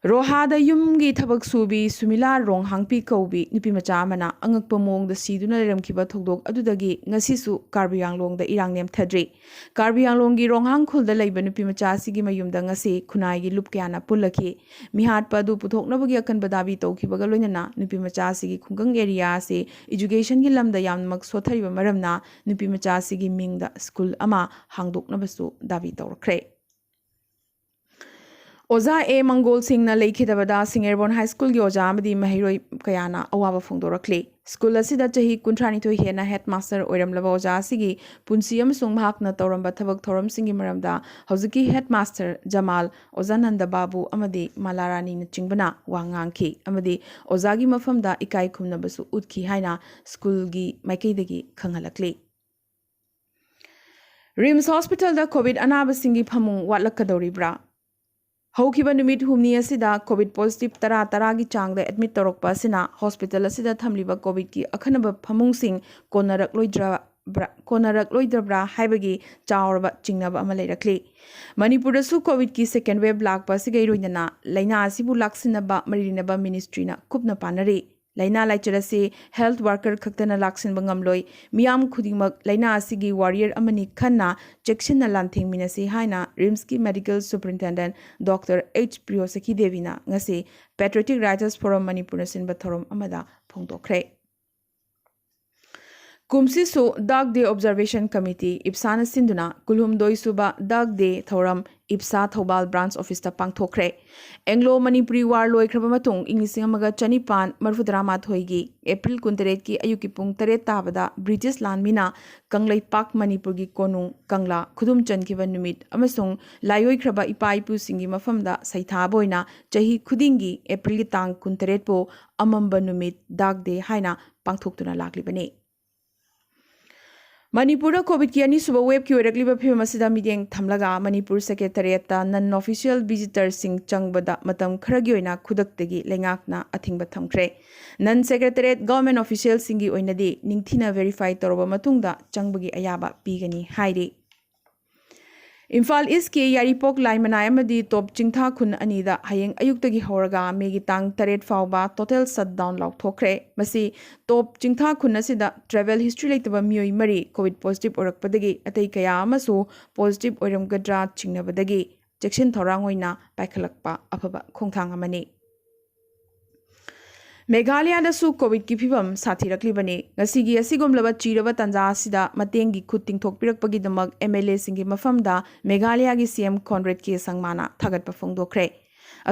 ꯔꯣꯍꯥꯗ ꯌꯨꯝꯒꯤ ꯊꯕꯛ ꯁꯨꯕꯤ ꯁꯨꯃꯤꯂꯥ ꯔꯣꯡꯍꯥꯡꯄꯤ ꯀꯧꯕꯤ ꯅꯨꯄꯤꯃꯆꯥ ꯑꯃꯅ ꯑꯉꯛꯄ ꯃꯑꯣꯡꯗ ꯁꯤꯗꯨꯅ ꯂꯩꯔꯝꯈꯤꯕ ꯊꯧꯗꯣꯛ ꯑꯗꯨꯗꯒꯤ ꯉꯁꯤꯁꯨ ꯀꯥꯔꯕꯤ ꯑꯪꯂꯣꯡꯗ ꯏꯔꯥꯡ ꯅꯦꯝꯊꯗ꯭ꯔꯤ꯫ ꯀꯥꯔꯕꯤ ꯑꯪꯂꯣꯡꯒꯤ ꯔꯣꯡꯍꯥꯡ ꯈꯨꯜꯗ ꯂꯩꯕ ꯅꯨꯄꯤꯃꯆꯥ ꯑꯁꯤꯒꯤ ꯃꯌꯨꯝꯗ ꯉꯁꯤ ꯈꯨꯟꯅꯥꯏꯒꯤ ꯂꯨꯞ ꯀꯌꯥꯅ ꯄꯨꯜꯂꯛꯈꯤ꯫ ꯃꯤꯍꯥꯠꯄ ꯑꯗꯨ ꯄꯨꯊꯣꯛꯅꯕꯒꯤ ꯑꯀꯟꯕ ꯗꯥꯕꯤ ꯇꯧꯈꯤꯕꯒ ꯂꯣꯏꯅꯅ ꯅꯨꯄꯤꯃꯆꯥ ꯑꯁꯤꯒꯤ ꯈꯨꯡꯒꯪ ꯑꯦꯔꯤꯌꯥ ꯑꯁꯤ ꯏꯖꯨꯀꯦꯁꯟꯒꯤ ꯂꯝꯗ ꯌꯥꯝꯅꯃꯛ ꯁꯣꯠꯊꯔꯤꯕ ꯃꯔꯝꯅ ꯅꯨꯄꯤꯃꯆꯥ ꯑꯁꯤꯒꯤ ꯃꯤꯡꯗ ꯁ꯭ꯀꯨꯜ ꯑꯃ ꯍꯥꯡꯗꯣꯛꯅꯕꯁꯨ ꯗꯥꯕꯤ ꯇꯧꯔꯛꯈ꯭ꯔꯦ꯫ ꯑꯣꯖꯥ ꯑꯦ ꯃꯪꯒꯣꯜ ꯁꯤꯡꯅ ꯂꯩꯈꯤꯗꯕꯗ ꯁꯤꯡꯑꯦꯔꯕꯣꯟ ꯍꯥꯏ ꯁ꯭ꯀꯨꯜꯒꯤ ꯑꯣꯖꯥ ꯑꯃꯗꯤ ꯃꯍꯩꯔꯣꯏ ꯀꯌꯥꯅ ꯑꯋꯥꯕ ꯐꯣꯡꯗꯣꯔꯛꯂꯤ꯫ ꯁ꯭ꯀꯨꯜ ꯑꯁꯤꯗ ꯆꯍꯤ ꯀꯨꯟꯊ꯭ꯔꯥꯅꯤꯊꯣꯏ ꯍꯦꯟꯅ ꯍꯦꯗꯃꯥꯁꯇꯔ ꯑꯣꯏꯔꯝꯂꯕ ꯑꯣꯖꯥ ꯑꯁꯤꯒꯤ ꯄꯨꯟꯁꯤ ꯑꯃꯁꯨꯡ ꯃꯍꯥꯛꯅ ꯇꯧꯔꯝꯕ ꯊꯕꯛ ꯊꯧꯔꯝꯁꯤꯡꯒꯤ ꯃꯔꯝꯗ ꯍꯧꯖꯤꯛꯀꯤ ꯍꯦꯗꯃꯥꯁꯇꯔ ꯖꯃꯥꯜ, ꯑꯣꯖꯥ ꯅꯟꯗ ꯕꯥꯕꯨ ꯑꯃꯗꯤ ꯃꯥꯂꯥ ꯔꯥꯅꯤꯅꯆꯤꯡꯕꯅ ꯋꯥ ꯉꯥꯡꯈꯤ ꯑꯃꯗꯤ ꯑꯣꯖꯥꯒꯤ ꯃꯐꯝꯗ ꯏꯀꯥꯏ ꯈꯨꯝꯅꯕꯁꯨ ꯎꯠꯈꯤ ꯍꯥꯏꯅ ꯁ꯭ꯀꯨꯜꯒꯤ ꯃꯥꯏꯀꯩꯗꯒꯤ ꯈꯪꯍꯜꯂꯛꯂꯤ꯫ ꯔꯤꯝꯁ ꯍꯣꯁꯄꯤꯇꯥꯜꯗ ꯀꯣꯚꯤꯗ ꯑꯅꯥꯕꯁꯤꯡꯒꯤ ꯐꯃꯨꯡ ꯋꯥꯠꯂꯛꯀꯗꯧꯔꯤꯕ꯭ꯔꯥ? ꯍꯧꯈꯤꯕ ꯅꯨꯃꯤꯠ ꯍꯨꯝꯅꯤ ꯑꯁꯤꯗ ꯀꯣꯚꯤꯗ ꯄꯣꯖꯤꯇꯤꯚ ꯇꯔꯥ, ꯇꯔꯥꯒꯤ ꯆꯥꯡꯗ ꯑꯦꯗꯃꯤꯠ ꯇꯧꯔꯛꯄ ꯑꯁꯤꯅ ꯍꯣꯁꯄꯤꯇꯥꯜ ꯑꯁꯤꯗ ꯊꯝꯂꯤꯕ ꯀꯣꯚꯤꯗꯀꯤ ꯑꯈꯟꯅꯕ ꯐꯃꯨꯡꯁꯤꯡ ꯀꯣꯟꯅꯔꯛꯂꯣꯏꯗ꯭ꯔꯥ ꯀꯣꯟꯅꯔꯛꯂꯣꯏꯗꯕ꯭ꯔꯥ ꯀꯣꯟꯅꯔꯛꯂꯣꯏꯗꯕ꯭ꯔꯥ ꯍꯥꯏꯕꯒꯤ ꯆꯥꯎꯔꯕ ꯆꯤꯡꯅꯕ ꯑꯃ ꯂꯩꯔꯛꯂꯤ꯫ ꯃꯅꯤꯄꯨꯔꯗꯁꯨ ꯀꯣꯚꯤꯗꯀꯤ ꯁꯦꯀꯦꯟ ꯋꯦꯕ ꯂꯥꯛꯄ ꯑꯁꯤꯒ ꯏꯔꯣꯏꯅꯅ ꯂꯥꯏꯅꯥ ꯑꯁꯤꯕꯨ ꯂꯥꯛꯁꯤꯟꯅꯕ ꯃꯔꯤ ꯂꯩꯅꯕ ꯃꯤꯅꯤꯁꯇ꯭ꯔꯤꯅ ꯀꯨꯞꯅ ꯄꯥꯟꯅꯔꯤ꯫ ꯂꯥꯏꯅꯥ ꯂꯥꯏꯆꯠ ꯑꯁꯤ ꯍꯦꯜꯊ ꯋꯥꯔꯀꯔ ꯈꯛꯇꯅ ꯂꯥꯛꯁꯤꯟꯕ ꯉꯝꯂꯣꯏ꯫ ꯃꯤꯌꯥꯝ ꯈꯨꯗꯤꯡꯃꯛ ꯂꯥꯏꯅꯥ ꯑꯁꯤꯒꯤ ꯋꯥꯔꯤꯌꯔ ꯑꯃꯅꯤ ꯈꯟꯅ ꯆꯦꯛꯁꯤꯟꯅ ꯂꯥꯟꯊꯦꯡꯃꯤꯟꯅꯁꯤ ꯍꯥꯏꯅ ꯔꯤꯝꯁꯀꯤ ꯃꯦꯗꯤꯀꯦꯜ ꯁꯨꯄꯔꯤꯟꯇꯦꯟꯗꯦꯟꯠ ꯗꯣꯛꯇꯔ ꯑꯩꯆ ꯄ꯭ꯔꯤꯌꯣꯁꯈꯤ ꯗꯦꯕꯤꯅ ꯉꯁꯤ ꯄꯦꯇ꯭ꯔꯤꯌꯣꯇꯤꯛ ꯔꯥꯏꯇꯔꯁ ꯐꯣꯔꯝ ꯃꯅꯤꯄꯨꯔꯅ ꯁꯤꯟꯕ ꯊꯧꯔꯝ ꯑꯃꯗ ꯐꯣꯡꯗꯣꯛꯈ꯭ꯔꯦ꯫ ꯀꯨꯝꯁꯤꯁꯨ ꯗꯥꯛ ꯗꯦ ꯑꯣꯕꯖꯥꯔꯕꯦꯁꯟ ꯀꯃꯤꯇꯤ, ꯏꯞꯁꯥꯅ ꯁꯤꯟꯗꯨꯅ ꯀꯨꯟꯍꯨꯝꯗꯣꯏ ꯁꯨꯕ ꯗꯥꯛ ꯗꯦ ꯊꯧꯔꯝ ꯏꯞꯁꯥ ꯊꯧꯕꯥꯜ ꯕ꯭ꯔꯥꯟꯆ ꯑꯣꯐꯤꯁꯇ ꯄꯥꯡꯊꯣꯛꯈ꯭ꯔꯦ꯫ ꯑꯦꯡꯂꯣ ꯃꯅꯤꯄꯨꯔꯤ ꯋꯥꯔ ꯂꯣꯏꯈ꯭ꯔꯕ ꯃꯇꯨꯡ ꯏꯪ ꯂꯤꯁꯤꯡ ꯑꯃꯒ ꯆꯅꯤꯄꯥꯟ ꯃꯔꯤꯐꯨꯇꯔꯥꯃꯥꯊꯣꯏꯒꯤ ꯑꯦꯄ꯭ꯔꯤꯜ ꯀꯨꯟꯇꯔꯦꯠꯀꯤ ꯑꯌꯨꯛꯀꯤ ꯄꯨꯡ ꯇꯔꯦꯠ ꯇꯥꯕꯗ ꯕ꯭ꯔꯤꯇꯤꯁ ꯂꯥꯟꯃꯤꯅ ꯀꯪꯂꯩꯄꯥꯛ ꯃꯅꯤꯄꯨꯔꯒꯤ ꯀꯣꯅꯨꯡ ꯀꯪꯂꯥ ꯈꯨꯗꯨꯝ ꯆꯟꯈꯤꯕ ꯅꯨꯃꯤꯠ ꯑꯃꯁꯨꯡ ꯂꯥꯏꯑꯣꯏꯈ꯭ꯔꯕ ꯏꯄꯥ ꯏꯄꯨꯁꯤꯡꯒꯤ ꯃꯐꯝꯗ ꯁꯩꯊꯥꯕ ꯑꯣꯏꯅ ꯆꯍꯤ ꯈꯨꯗꯤꯡꯒꯤ ꯑꯦꯄ꯭ꯔꯤꯜꯒꯤ ꯇꯥꯡ ꯀꯨꯟꯇꯔꯦꯠꯄꯨ ꯑꯃꯝꯕ ꯅꯨꯃꯤꯠ, ꯗꯥꯛ ꯗꯦ ꯍꯥꯏꯅ ꯄꯥꯡꯊꯣꯛꯇꯨꯅ ꯂꯥꯛꯂꯤꯕꯅꯤ꯫ ꯃꯅꯤꯄꯨꯔꯗ ꯀꯣꯚꯤꯗꯀꯤ ꯑꯅꯤꯁꯨꯕ ꯋꯦꯕꯀꯤ ꯑꯣꯏꯔꯛꯂꯤꯕ ꯐꯤꯕꯝ ꯑꯁꯤꯗ ꯃꯤꯠꯌꯦꯡ ꯊꯝꯂꯒ ꯃꯅꯤꯄꯨꯔ ꯁꯦꯀ꯭ꯔꯦꯇꯔꯤꯌꯦꯠꯇ ꯅꯟ ꯑꯣꯐꯤꯁꯤꯌꯦꯜ ꯚꯤꯖꯤꯇꯔꯁꯤꯡ ꯆꯪꯕꯗ ꯃꯇꯝ ꯈꯔꯒꯤ ꯑꯣꯏꯅ ꯈꯨꯗꯛꯇꯒꯤ ꯂꯩꯉꯥꯛꯅ ꯑꯊꯤꯡꯕ ꯊꯝꯈ꯭ꯔꯦ꯫ ꯅꯟ ꯁꯦꯀ꯭ꯔꯦꯇꯔꯤꯌꯦꯠ ꯒꯚꯔꯟꯃꯦꯟꯠ ꯑꯣꯐꯤꯁꯤꯌꯦꯜꯁꯤꯡꯒꯤ ꯑꯣꯏꯅꯗꯤ ꯅꯤꯡꯊꯤꯅ ꯚꯦꯔꯤꯐꯥꯏ ꯇꯧꯔꯕ ꯃꯇꯨꯡꯗ ꯆꯪꯕꯒꯤ ꯑꯌꯥꯕ ꯄꯤꯒꯅꯤ ꯍꯥꯏꯔꯤ꯫ ꯏꯝꯐꯥꯜ ꯏꯁꯀꯤ ꯌꯥꯏꯔꯤꯄꯣꯛ ꯂꯥꯏꯃꯅꯥꯏ ꯑꯃꯗꯤ ꯇꯣꯞ ꯆꯤꯡꯊꯥ ꯈꯨꯟ ꯑꯅꯤꯗ ꯍꯌꯦꯡ ꯑꯌꯨꯛꯇꯒꯤ ꯍꯧꯔꯒ ꯃꯦꯒꯤ ꯇꯥꯡ ꯇꯔꯦꯠ ꯐꯥꯎꯕ ꯇꯣꯇꯦꯜ ꯁꯠꯗꯥꯎꯟ ꯂꯥꯎꯊꯣꯛꯈ꯭ꯔꯦ꯫ ꯃꯁꯤ ꯇꯣꯞ ꯆꯤꯡꯊꯥ ꯈꯨꯟ ꯑꯁꯤꯗ ꯇ꯭ꯔꯦꯚꯦꯜ ꯍꯤꯁꯇ꯭ꯔꯤ ꯂꯩꯇꯕ ꯃꯤꯑꯣꯏ ꯃꯔꯤ ꯀꯣꯚꯤꯗ ꯄꯣꯖꯤꯇꯤꯚ ꯑꯣꯏꯔꯛꯄꯗꯒꯤ ꯑꯇꯩ ꯀꯌꯥ ꯑꯃꯁꯨ ꯄꯣꯖꯤꯇꯤꯚ ꯑꯣꯏꯔꯝꯒꯗ꯭ꯔꯥ ꯆꯤꯡꯅꯕꯗꯒꯤ ꯆꯦꯛꯁꯤꯟ ꯊꯧꯔꯥꯡ ꯑꯣꯏꯅ ꯄꯥꯏꯈꯠꯂꯛꯄ ꯑꯐꯕ ꯈꯣꯡꯊꯥꯡ ꯑꯃꯅꯤ꯫ ꯃꯦꯘꯥꯂꯌꯥꯗꯁꯨ ꯀꯣꯚꯤꯗꯀꯤ ꯐꯤꯕꯝ ꯁꯥꯊꯤꯔꯛꯂꯤꯕꯅꯤ꯫ ꯉꯁꯤꯒꯤ ꯑꯁꯤꯒꯨꯝꯂꯕ ꯆꯤꯔꯕ ꯇꯥꯟꯖꯥ ꯑꯁꯤꯗ ꯃꯇꯦꯡꯒꯤ ꯈꯨꯠ ꯇꯤꯡꯊꯣꯛꯄꯤꯔꯛꯄꯒꯤꯗꯃꯛ ꯑꯦꯝ ꯑꯦꯜ ꯑꯦꯁꯤꯡꯒꯤ ꯃꯐꯝꯗ ꯃꯦꯘꯥꯂꯌꯥꯒꯤ ꯁꯤ ꯑꯦꯝ ꯀꯣꯟꯔꯦꯗ ꯀꯦ ꯁꯪꯃꯥꯅ ꯊꯥꯒꯠꯄ ꯐꯣꯡꯗꯣꯛꯈ꯭ꯔꯦ꯫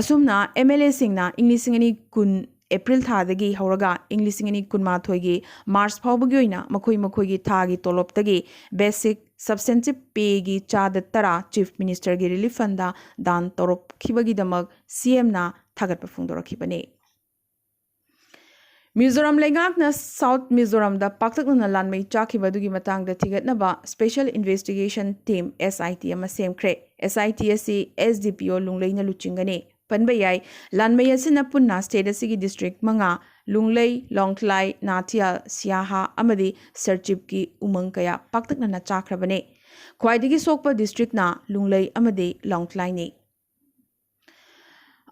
ꯑꯁꯨꯝꯅ ꯑꯦꯝ ꯑꯦꯜ ꯑꯦꯁꯤꯡꯅ ꯏꯪ ꯂꯤꯁꯤꯡ ꯑꯅꯤ ꯀꯨꯟ ꯑꯦꯄ꯭ꯔꯤꯜ ꯊꯥꯗꯒꯤ ꯍꯧꯔꯒ ꯏꯪ ꯂꯤꯁꯤꯡ ꯑꯅꯤ ꯀꯨꯟꯃꯥꯊꯣꯏꯒꯤ ꯃꯥꯔꯆ ꯐꯥꯎꯕꯒꯤ ꯑꯣꯏꯅ ꯃꯈꯣꯏ ꯃꯈꯣꯏꯒꯤ ꯊꯥꯒꯤ ꯇꯣꯂꯣꯞꯇꯒꯤ ꯕꯦꯁꯤꯛ ꯁꯕꯁꯦꯟꯇꯤꯚ ꯄꯦꯒꯤ ꯆꯥꯗ ꯇꯔꯥ ꯆꯤꯐ ꯃꯤꯅꯤꯁꯇꯔꯒꯤ ꯔꯤꯂꯤꯐ ꯐꯟꯗ ꯗꯥꯟ ꯇꯧꯔꯛꯈꯤꯕꯒꯤꯗꯃꯛ ꯁꯤ ꯑꯦꯝꯅ ꯊꯥꯒꯠꯄ ꯐꯣꯡꯗꯣꯔꯛꯈꯤꯕꯅꯤ꯫ ꯃꯤꯖꯣꯔꯥꯝ ꯂꯩꯉꯥꯛꯅ ꯁꯥꯎꯊ ꯃꯤꯖꯣꯔꯥꯝꯗ ꯄꯥꯛꯇꯛꯅꯅ ꯂꯥꯟꯃꯩ ꯆꯥꯛꯈꯤꯕ ꯑꯗꯨꯒꯤ ꯃꯇꯥꯡꯗ ꯊꯤꯒꯠꯅꯕ ꯁ꯭ꯄꯦꯁꯦꯜ ꯏꯟꯚꯦꯁꯇꯤꯒꯦꯁꯟ ꯇꯤꯝ, ꯑꯦꯁ ꯑꯥꯏ ꯇꯤ, ꯑꯃ ꯁꯦꯝꯈ꯭ꯔꯦ꯫ ꯑꯦꯁ ꯑꯥꯏ ꯇꯤ ꯑꯁꯤ ꯑꯦꯁ ꯗꯤ ꯄꯤ ꯑꯣ ꯂꯨꯡꯂꯩꯅ ꯂꯨꯆꯤꯡꯒꯅꯤ꯫ ꯄꯟꯕ ꯌꯥꯏ꯫ ꯂꯥꯟꯃꯩ ꯑꯁꯤꯅ ꯄꯨꯟꯅ state ꯑꯁꯤꯒꯤ district ꯃꯉꯥ, ꯂꯨꯡꯂꯩ, ꯂꯣꯡꯊ꯭ꯂꯥꯏ, ꯅꯥꯊꯤꯌꯥꯜ, ꯁꯤꯌꯥꯍꯥ ꯑꯃꯗꯤ ꯁꯔꯆꯤꯞꯀꯤ ꯎꯃꯪ ꯀꯌꯥ ꯄꯥꯛꯇꯛꯅꯅ ꯆꯥꯈ꯭ꯔꯕꯅꯤ꯫ ꯈ꯭ꯋꯥꯏꯗꯒꯤ ꯁꯣꯛꯄ districtꯅ ꯂꯨꯡꯂꯩ ꯑꯃꯗꯤ ꯂꯣꯡꯊ꯭ꯂꯥꯏꯅꯤ꯫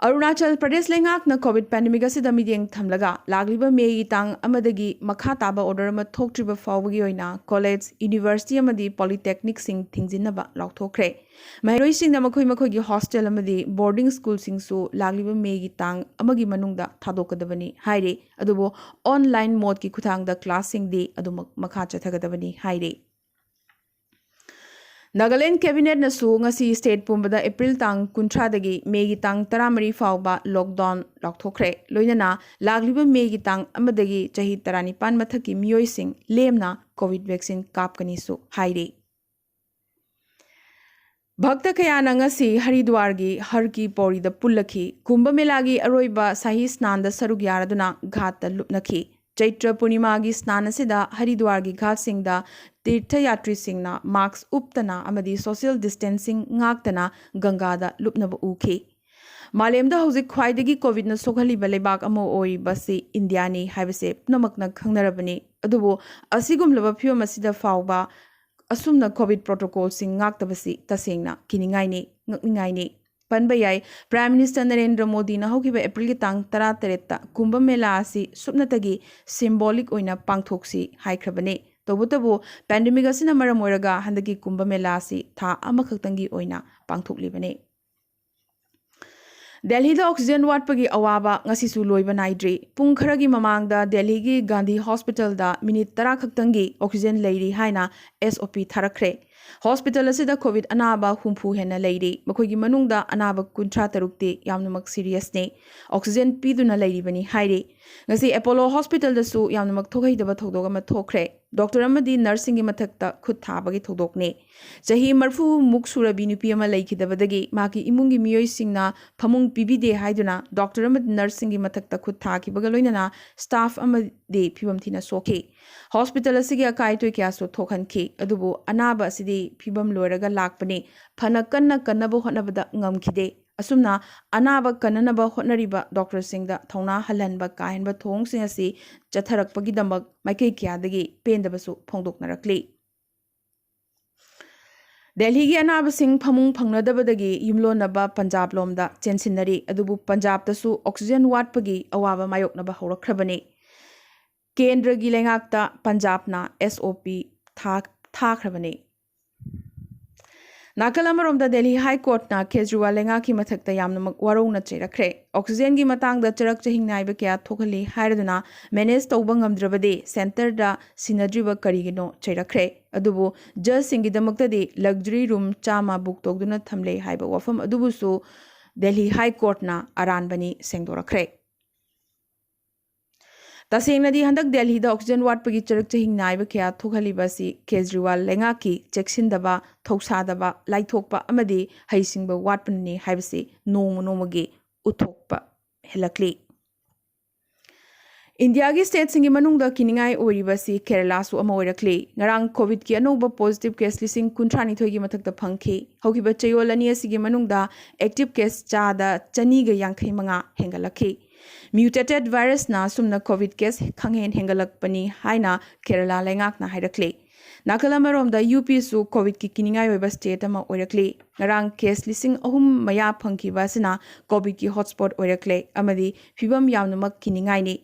ꯑꯔꯨꯅꯥꯆꯜ ꯄ꯭ꯔꯗꯦꯁ ꯂꯩꯉꯥꯛꯅ COVID pandemic ꯑꯁꯤꯗ ꯃꯤꯠꯌꯦꯡ ꯊꯝꯂꯒ ꯂꯥꯛꯂꯤꯕ ꯃꯦꯒꯤ ꯇꯥꯡ ꯑꯃꯗꯒꯤ ꯃꯈꯥ ꯇꯥꯕ order ꯑꯃ ꯊꯣꯛꯇ꯭ꯔꯤꯕ ꯐꯥꯎꯕꯒꯤ ꯑꯣꯏꯅ college, university ꯑꯃꯗꯤ polytechnicꯁꯤꯡ ꯊꯤꯡꯖꯤꯟꯅꯕ ꯂꯥꯎꯊꯣꯛꯈ꯭ꯔꯦ꯫ ꯃꯍꯩꯔꯣꯏꯁꯤꯡꯅ ꯃꯈꯣꯏ ꯃꯈꯣꯏꯒꯤ hostel ꯑꯃꯗꯤ boarding schoolꯁꯤꯡꯁꯨ ꯂꯥꯛꯂꯤꯕ ꯃꯦꯒꯤ ꯇꯥꯡ ꯑꯃꯒꯤ ꯃꯅꯨꯡꯗ ꯊꯥꯗꯣꯛꯀꯗꯕꯅꯤ ꯍꯥꯏꯔꯤ꯫ ꯑꯗꯨꯕꯨ online modeꯀꯤ ꯈꯨꯠꯊꯥꯡꯗ classꯁꯤꯡꯗꯤ ꯑꯗꯨꯃꯛ ꯃꯈꯥ ꯆꯠꯊꯒꯗꯕꯅꯤ ꯍꯥꯏꯔꯤ꯫ ꯅꯥꯒꯥꯂꯦꯟ cabinetꯅꯁꯨ ꯉꯁꯤ state ꯄꯨꯝꯕꯗ April ꯇꯥꯡ ꯀꯨꯟꯊ꯭ꯔꯥꯗꯒꯤ ꯃꯦꯒꯤ ꯇꯥꯡ ꯇꯔꯥꯃꯔꯤ ꯐꯥꯎꯕ lockdown ꯂꯥꯎꯊꯣꯛꯈ꯭ꯔꯦ꯫ ꯂꯣꯏꯅꯅ ꯂꯥꯛꯂꯤꯕ ꯃꯦꯒꯤ ꯇꯥꯡ ꯑꯃꯗꯒꯤ ꯆꯍꯤ ꯇꯔꯥꯅꯤꯄꯥꯟ ꯃꯊꯛꯀꯤ ꯃꯤꯑꯣꯏꯁꯤꯡ ꯂꯦꯝꯅ COVID vaccine ꯀꯥꯞꯀꯅꯤꯁꯨ ꯍꯥꯏꯔꯤ꯫ ꯚꯛꯇ ꯀꯌꯥꯅ ꯉꯁꯤ ꯍꯔꯤꯗ꯭ꯋꯥꯔꯒꯤ ꯍꯔ ꯀꯤ ꯄꯧꯔꯤꯗ ꯄꯨꯜꯂꯛꯈꯤ꯫ ꯀꯨꯝꯚ ꯃꯦꯂꯥꯒꯤ ꯑꯔꯣꯏꯕ ꯁꯥꯍꯤ ꯁ꯭ꯅꯥꯟꯗ ꯁꯔꯨꯛ ꯌꯥꯔꯗꯨꯅ ꯘꯥꯠꯇ ꯂꯨꯞꯅꯈꯤ꯫ ꯆꯩꯇ꯭ꯔ ꯄꯨꯔꯅꯤꯃꯥꯒꯤ ꯁ꯭ꯅꯥꯟ ꯑꯁꯤꯗ ꯍꯔꯤꯗ꯭ꯋꯥꯔꯒꯤ ꯘꯥꯠꯁꯤꯡꯗ ꯇꯤꯔꯊ ꯌꯥꯇ꯭ꯔꯤꯁꯤꯡꯅ mask ꯎꯞꯇꯅ ꯑꯃꯗꯤ social distancing ꯉꯥꯛꯇꯅ ꯒꯪꯒꯥꯗ ꯂꯨꯞꯅꯕ ꯎꯈꯤ꯫ ꯃꯥꯂꯦꯝꯗ ꯍꯧꯖꯤꯛ ꯈ꯭ꯋꯥꯏꯗꯒꯤ COVIDꯅ ꯁꯣꯛꯍꯜꯂꯤꯕ ꯂꯩꯕꯥꯛ ꯑꯃ ꯑꯣꯏꯔꯤꯕꯁꯤ ꯏꯟꯗꯤꯌꯥꯅꯤ ꯍꯥꯏꯕꯁꯦ ꯄꯨꯝꯅꯃꯛꯅ ꯈꯪꯅꯔꯕꯅꯤ꯫ ꯑꯗꯨꯕꯨ ꯑꯁꯤꯒꯨꯝꯂꯕ ꯐꯤꯕꯝ ꯑꯁꯤꯗ ꯐꯥꯎꯕ ꯑꯁꯨꯝꯅ COVID protocolꯁꯤꯡ ꯉꯥꯛꯇꯕꯁꯤ ꯇꯁꯦꯡꯅ ꯀꯤꯅꯤꯡꯉꯥꯏꯅꯤ, ꯉꯛꯅꯤꯡꯉꯥꯏꯅꯤ꯫ ꯄꯟꯕ ꯌꯥꯏ, Prime Minister ꯅꯔꯦꯟꯗ꯭ꯔ ꯃꯣꯗꯤꯅ ꯍꯧꯈꯤꯕ Aprilꯒꯤ ꯇꯥꯡ ꯇꯔꯥꯇꯔꯦꯠꯇ ꯀꯨꯝꯚ ꯃꯦꯂꯥ ꯑꯁꯤ ꯁꯨꯞꯅꯇꯒꯤ symbolic ꯑꯣꯏꯅ ꯄꯥꯡꯊꯣꯛꯁꯤ ꯍꯥꯏꯈ꯭ꯔꯕꯅꯤ꯫ ꯇꯧꯕꯇꯕꯨ, pandemic ꯑꯁꯤꯅ ꯃꯔꯝ ꯑꯣꯏꯔꯒ ꯍꯟꯗꯛꯀꯤ ꯀꯨꯝꯚ ꯃꯦꯂꯥ ꯑꯁꯤ ꯊꯥ ꯑꯃꯈꯛꯇꯪꯒꯤ ꯑꯣꯏꯅ ꯄꯥꯡꯊꯣꯛꯂꯤꯕꯅꯤ꯫ ꯗꯦꯜꯍꯤꯗ oxygen ꯋꯥꯠꯄꯒꯤ ꯑꯋꯥꯕ ꯉꯁꯤꯁꯨ ꯂꯣꯏꯕ ꯅꯥꯏꯗ꯭ꯔꯤ꯫ ꯄꯨꯡ ꯈꯔꯒꯤ ꯃꯃꯥꯡꯗ ꯗꯦꯜꯍꯤꯒꯤ ꯒꯥꯟꯙꯤ ꯍꯣꯁꯄꯤꯇꯥꯜꯗ minute ꯇꯔꯥ ꯈꯛꯇꯪꯒꯤ oxygen ꯂꯩꯔꯤ ꯍꯥꯏꯅ SOP ꯊꯥꯔꯛꯈ꯭ꯔꯦ꯫ ꯍꯣꯁꯄꯤꯇꯥꯜ ꯑꯁꯤꯗ COVID ꯑꯅꯥꯕ ꯍꯨꯝꯐꯨ ꯍꯦꯟꯅ ꯂꯩꯔꯤ꯫ ꯃꯈꯣꯏꯒꯤ ꯃꯅꯨꯡꯗ ꯑꯅꯥꯕ ꯀꯨꯟꯊ꯭ꯔꯥ ꯇꯔꯨꯛꯇꯤ ꯌꯥꯝꯅꯃꯛ seriousꯅꯤ꯫ Oxygen ꯄꯤꯗꯨꯅ ꯂꯩꯔꯤꯕꯅꯤ ꯍꯥꯏꯔꯤ꯫ ꯉꯁꯤ ꯑꯦꯄꯣꯂꯣ ꯍꯣꯁꯄꯤꯇꯥꯜꯗꯁꯨ ꯌꯥꯝꯅꯃꯛ ꯊꯣꯛꯍꯩꯗꯕ ꯊꯧꯗꯣꯛ ꯑꯃ ꯊꯣꯛꯈ꯭ꯔꯦ꯫ Doctor ꯑꯃꯗꯤ nurseꯁꯤꯡꯒꯤ ꯃꯊꯛꯇ ꯈꯨꯠ ꯊꯥꯕꯒꯤ ꯊꯧꯗꯣꯛꯅꯤ꯫ ꯆꯍꯤ ꯃꯔꯤꯐꯨ ꯃꯨꯛ ꯁꯨꯔꯕꯤ ꯅꯨꯄꯤ ꯑꯃ ꯂꯩꯈꯤꯗꯕꯗꯒꯤ ꯃꯍꯥꯛꯀꯤ ꯏꯃꯨꯡꯒꯤ ꯃꯤꯑꯣꯏꯁꯤꯡꯅ ꯐꯃꯨꯡ ꯄꯤꯕꯤꯗꯦ ꯍꯥꯏꯗꯨꯅ doctor ꯑꯃꯗꯤ nurseꯁꯤꯡꯒꯤ ꯃꯊꯛꯇ ꯈꯨꯠ ꯊꯥꯈꯤꯕꯒ ꯂꯣꯏꯅꯅ staff ꯑꯃꯗꯤ ꯐꯤꯕꯝ ꯊꯤꯅ ꯁꯣꯛꯈꯤ꯫ ꯍꯣꯁꯄꯤꯇꯥꯜ ꯑꯁꯤꯒꯤ ꯑꯀꯥꯏ ꯑꯇꯣꯏ ꯀꯌꯥꯁꯨ ꯊꯣꯛꯍꯟꯈꯤ꯫ ꯑꯗꯨꯕꯨ ꯑꯅꯥꯕ ꯑꯁꯤꯗꯤ ꯐꯤꯕꯝ ꯂꯣꯏꯔꯒ ꯂꯥꯛꯄꯅꯤ, ꯐꯅ ꯀꯟꯅ ꯀꯟꯅꯕ ꯍꯣꯠꯅꯕꯗ ꯉꯝꯈꯤꯗꯦ꯫ ꯑꯁꯨꯝꯅ ꯑꯅꯥꯕ ꯀꯟꯅꯅꯕ ꯍꯣꯠꯅꯔꯤꯕ ꯗꯣꯛꯇꯔꯁꯤꯡꯗ ꯊꯧꯅꯥ ꯍꯜꯍꯟꯕ ꯀꯥꯍꯦꯟꯕ ꯊꯧꯑꯣꯡꯁꯤꯡ ꯑꯁꯤ ꯆꯠꯊꯔꯛꯄꯒꯤꯗꯃꯛ ꯃꯥꯏꯀꯩ ꯀꯌꯥꯗꯒꯤ ꯄꯦꯟꯗꯕꯁꯨ ꯐꯣꯡꯗꯣꯛꯅꯔꯛꯂꯤ꯫ ꯗꯦꯜꯍꯤꯒꯤ ꯑꯅꯥꯕꯁꯤꯡ ꯐꯃꯨꯡ ꯐꯪꯅꯗꯕꯗꯒꯤ ꯌꯨꯝꯂꯣꯟꯅꯕ ꯄꯟꯖꯥꯕ ꯂꯣꯝꯗ ꯆꯦꯟꯁꯤꯟꯅꯔꯤ꯫ ꯑꯗꯨꯕꯨ ꯄꯟꯖꯥꯕꯇꯁꯨ ꯑꯣꯛꯁꯤꯖꯦꯟ ꯋꯥꯠꯄꯒꯤ ꯑꯋꯥꯕ ꯃꯥꯌꯣꯛꯅꯕ ꯍꯧꯔꯛꯈ꯭ꯔꯕꯅꯤ꯫ ꯀꯦꯟꯗ꯭ꯔꯒꯤ ꯂꯩꯉꯥꯛꯇ ꯄꯟꯖꯥꯕꯅ SOP ꯊꯥ-, ꯊꯥꯈ꯭ꯔꯕꯅꯤ꯫ ꯅꯥꯀꯜ ꯑꯃꯔꯣꯝꯗ ꯗꯦꯜꯍꯤ ꯍꯥꯏ ꯀꯣꯔꯠꯅ ꯀꯦꯖ꯭ꯔꯤꯋꯥꯜ ꯂꯩꯉꯥꯛꯀꯤ ꯃꯊꯛꯇ ꯌꯥꯝꯅꯃꯛ ꯋꯥꯔꯧꯅ ꯆꯩꯔꯛꯈ꯭ꯔꯦ꯫ ꯑꯣꯛꯁꯤꯖꯦꯟꯒꯤ ꯃꯇꯥꯡꯗ ꯆꯔꯛ ꯆꯍꯤꯡ ꯅꯥꯏꯕ ꯀꯌꯥ ꯊꯣꯛꯍꯜꯂꯤ ꯍꯥꯏꯔꯗꯨꯅ ꯃꯦꯅꯦꯖ ꯇꯧꯕ ꯉꯝꯗ꯭ꯔꯕꯗꯤ ꯁꯦꯟꯇꯔꯗ ꯁꯤꯟꯅꯗ꯭ꯔꯤꯕ ꯀꯔꯤꯒꯤꯅꯣ ꯆꯩꯔꯛꯈ꯭ꯔꯦ꯫ ꯑꯗꯨꯕꯨ ꯖꯖꯁꯤꯡꯒꯤꯗꯃꯛꯇꯗꯤ ꯂꯛꯖꯔꯤ ꯔꯨꯝ ꯆꯥꯝꯃ ꯕꯨꯛ ꯇꯧꯗꯨꯅ ꯊꯝꯂꯦ ꯍꯥꯏꯕ ꯋꯥꯐꯝ ꯑꯗꯨꯕꯨꯁꯨ ꯗꯦꯜꯍꯤ ꯍꯥꯏ ꯀꯣꯔꯠꯅ ꯑꯔꯥꯟꯕꯅꯤ ꯁꯦꯡꯗꯣꯔꯛꯈ꯭ꯔꯦ꯫ ꯇꯁꯦꯡꯅꯗꯤ ꯍꯟꯗꯛ ꯗꯦꯜꯍꯤꯗ ꯑꯣꯛꯁꯤꯖꯦꯟ ꯋꯥꯠꯄꯒꯤ ꯆꯔꯛ ꯆꯍꯤꯡ ꯅꯥꯏꯕ ꯀꯌꯥ ꯊꯣꯛꯍꯜꯂꯤꯕ ꯑꯁꯤ ꯀꯦꯖ꯭ꯔꯤꯋꯥꯜ ꯂꯩꯉꯥꯛꯀꯤ ꯆꯦꯛꯁꯤꯟꯗꯕ, ꯊꯧꯁꯥꯗꯕ, ꯂꯥꯏꯊꯣꯛꯄ ꯑꯃꯗꯤ ꯍꯩꯁꯤꯡꯕ ꯋꯥꯠꯄꯅꯅꯤ ꯍꯥꯏꯕꯁꯤ ꯅꯣꯡꯃ ꯅꯣꯡꯃꯒꯤ ꯎꯠꯊꯣꯛꯄ ꯍꯦꯜꯂꯛꯂꯤ꯫ ꯏꯟꯗꯤꯌꯥꯒꯤ ꯁ꯭ꯇꯦꯠꯁꯤꯡꯒꯤ ꯃꯅꯨꯡꯗ ꯀꯤꯅꯤꯡꯉꯥꯏ ꯑꯣꯏꯔꯤꯕ ꯑꯁꯤ ꯀꯦꯔꯂꯥꯁꯨ ꯑꯃ ꯑꯣꯏꯔꯛꯂꯤ꯫ ꯉꯔꯥꯡ ꯀꯣꯚꯤꯗꯀꯤ ꯑꯅꯧꯕ ꯄꯣꯖꯤꯇꯤꯚ ꯀꯦꯁ ꯂꯤꯁꯤꯡ ꯀꯨꯟꯊ꯭ꯔꯥꯅꯤꯊꯣꯏꯒꯤ ꯃꯊꯛꯇ ꯐꯪꯈꯤ꯫ ꯍꯧꯈꯤꯕ ꯆꯌꯣꯜ ꯑꯅꯤ ꯑꯁꯤꯒꯤ ꯃꯅꯨꯡꯗ ꯑꯦꯛꯇꯤꯚ ꯀꯦꯁ ꯆꯥꯗ ꯆꯅꯤꯒ ꯌꯥꯡꯈꯩ ꯃꯉꯥ ꯍꯦꯟꯒꯠꯂꯛꯈꯤ꯫ ꯃ꯭ꯌꯨꯇꯦꯇꯦꯗ ꯚꯥꯏꯔꯁꯅ ꯑꯁꯨꯝꯅ ꯀꯣꯚꯤꯗ ꯀꯦꯁ ꯈꯪꯍꯦꯟ ꯍꯦꯟꯒꯠꯂꯛꯄꯅꯤ ꯍꯥꯏꯅ ꯀꯦꯔꯂꯥ ꯂꯩꯉꯥꯛꯅ ꯍꯥꯏꯔꯛꯂꯤ꯫ ꯅꯥꯀꯜ ꯑꯃꯔꯣꯝꯗ ꯌꯨ ꯄꯤꯁꯨ ꯀꯣꯚꯤꯗꯀꯤ ꯀꯤꯅꯤꯡꯉꯥꯏ ꯑꯣꯏꯕ ꯁ꯭ꯇꯦꯠ ꯑꯃ ꯑꯣꯏꯔꯛꯂꯤ꯫ ꯉꯔꯥꯡ ꯀꯦꯁ ꯂꯤꯁꯤꯡ ꯑꯍꯨꯝ ꯃꯌꯥ ꯐꯪꯈꯤꯕ ꯑꯁꯤꯅ ꯀꯣꯚꯤꯗꯀꯤ ꯍꯣꯠꯁ꯭ꯄꯣꯠ ꯑꯣꯏꯔꯛꯂꯦ ꯑꯃꯗꯤ ꯐꯤꯕꯝ ꯌꯥꯝꯅꯃꯛ ꯀꯤꯅꯤꯡꯉꯥꯏꯅꯤ꯫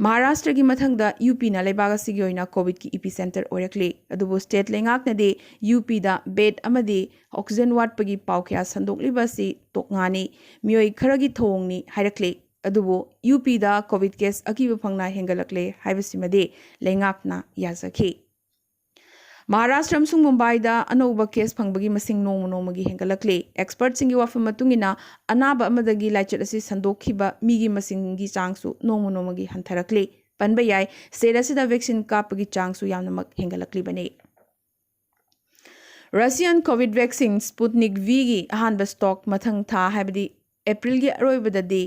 ꯃꯍꯥꯔꯥꯁꯇ꯭ꯔꯒꯤ ꯃꯊꯪꯗ ꯌꯨ ꯄꯤꯅ ꯂꯩꯕꯥꯛ ꯑꯁꯤꯒꯤ ꯑꯣꯏꯅ ꯀꯣꯚꯤꯗꯀꯤ ꯏꯄꯤ ꯁꯦꯟꯇꯔ ꯑꯣꯏꯔꯛꯂꯤ꯫ ꯑꯗꯨꯕꯨ ꯁ꯭ꯇꯦꯠ ꯂꯩꯉꯥꯛꯅꯗꯤ ꯌꯨ ꯄꯤꯗ ꯕꯦꯗ ꯑꯃꯗꯤ ꯑꯣꯛꯁꯤꯖꯦꯟ ꯋꯥꯠꯄꯒꯤ ꯄꯥꯎ ꯀꯌꯥ ꯁꯟꯗꯣꯛꯂꯤꯕ ꯑꯁꯤ ꯇꯣꯛꯉꯥꯅꯤ, ꯃꯤꯑꯣꯏ ꯈꯔꯒꯤ ꯊꯧꯑꯣꯡꯅꯤ ꯍꯥꯏꯔꯛꯂꯤ꯫ ꯑꯗꯨꯕꯨ ꯌꯨ ꯄꯤꯗ ꯀꯣꯚꯤꯗ ꯀꯦꯁ ꯑꯀꯤꯕ ꯐꯪꯅ ꯍꯦꯟꯒꯠꯂꯛꯂꯦ ꯍꯥꯏꯕꯁꯤꯃꯗꯤ ꯂꯩꯉꯥꯛꯅ ꯌꯥꯖꯈꯤ꯫ ꯃꯍꯥꯔꯥꯁꯇ꯭ꯔ ꯑꯃꯁꯨꯡ ꯃꯨꯝꯕꯥꯏꯗ ꯑꯅꯧꯕ ꯀꯦꯁ ꯐꯪꯕꯒꯤ ꯃꯁꯤꯡ ꯅꯣꯡꯃ ꯅꯣꯡꯃꯒꯤ ꯍꯦꯟꯒꯠꯂꯛꯂꯤ꯫ ꯑꯦꯛꯁꯄꯔꯠꯁꯤꯡꯒꯤ ꯋꯥꯐꯝ ꯃꯇꯨꯡ ꯏꯟꯅ, ꯑꯅꯥꯕ ꯑꯃꯗꯒꯤ ꯂꯥꯏꯆꯠ ꯑꯁꯤ ꯁꯟꯗꯣꯛꯈꯤꯕ ꯃꯤꯒꯤ ꯃꯁꯤꯡꯒꯤ ꯆꯥꯡꯁꯨ ꯅꯣꯡꯃ ꯅꯣꯡꯃꯒꯤ ꯍꯟꯊꯔꯛꯂꯤ꯫ ꯄꯟꯕ ꯌꯥꯏ, ꯁ꯭ꯇꯦꯠ ꯑꯁꯤꯗ ꯚꯦꯛꯁꯤꯟ ꯀꯥꯞꯄꯒꯤ ꯆꯥꯡꯁꯨ ꯌꯥꯝꯅꯃꯛ ꯍꯦꯟꯒꯠꯂꯛꯂꯤꯕꯅꯤ꯫ ꯔꯁꯤꯌꯥꯟ ꯀꯣꯚꯤꯗ ꯚꯦꯛꯁꯤꯟ ꯁ꯭ꯄꯨꯠꯅꯤꯛ ꯚꯤꯒꯤ ꯑꯍꯥꯟꯕ ꯁ꯭ꯇꯣꯛ ꯃꯊꯪ ꯊꯥ, ꯍꯥꯏꯕꯗꯤ ꯑꯦꯄ꯭ꯔꯤꯜꯒꯤ ꯑꯔꯣꯏꯕꯗꯗꯤ